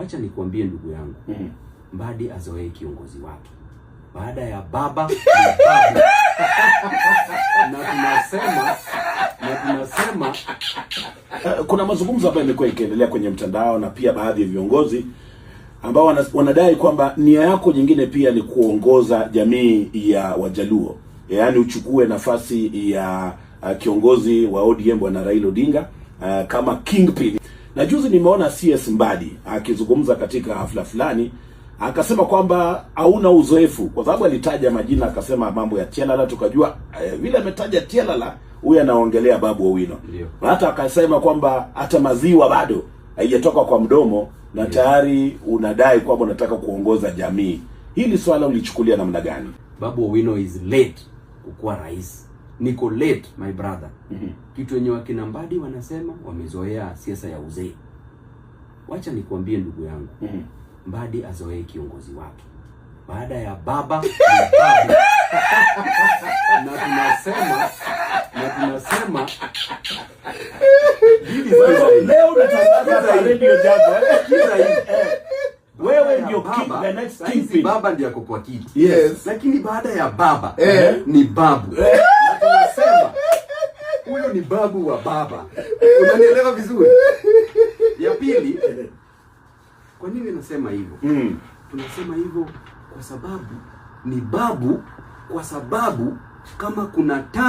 Wacha nikuambie, ndugu yangu, Mbadi azoee kiongozi wake. Baada ya baba ni babu. Na tunasema Kuna mazungumzo ambayo yamekuwa ikiendelea kwenye mtandao na pia baadhi ya viongozi ambao wanadai kwamba nia yako nyingine pia ni kuongoza jamii ya Wajaluo, yaani uchukue nafasi ya kiongozi wa ODM, Bwana Raila Odinga, kama kingpin. Na juzi nimeona CS Mbadi akizungumza katika hafla fulani, akasema kwamba hauna uzoefu, kwa sababu alitaja majina, akasema mambo ya Tialala, tukajua vile ametaja Tialala, huyu anaongelea Babu Owino. Na hata akasema kwamba hata maziwa bado haijatoka kwa mdomo na tayari unadai kwamba unataka kuongoza jamii. Hili swala ulichukulia namna gani? Babu Owino is late kukuwa rais. Niko late, my brother. Kitu yenye wakina Mbadi wanasema, wamezoea siasa ya uzee. Wacha nikuambie, ndugu yangu, Mbadi azoee kiongozi wake. Baada ya baba ni babu. Na tunasema Leo unatangaza kwa Radio Jambo, eh? Sikiza hii. Wewe ndio Baba, king, the next sahizi kingpin. Baba ndiye ako kwa kiti. Lakini baada ya baba ni babu. Na tunasema huyu ni babu wa baba. Unanielewa vizuri? Ya pili, kwa nini nasema hivyo? Tunasema hivyo kwa sababu ni babu, kwa sababu kama kuna tabu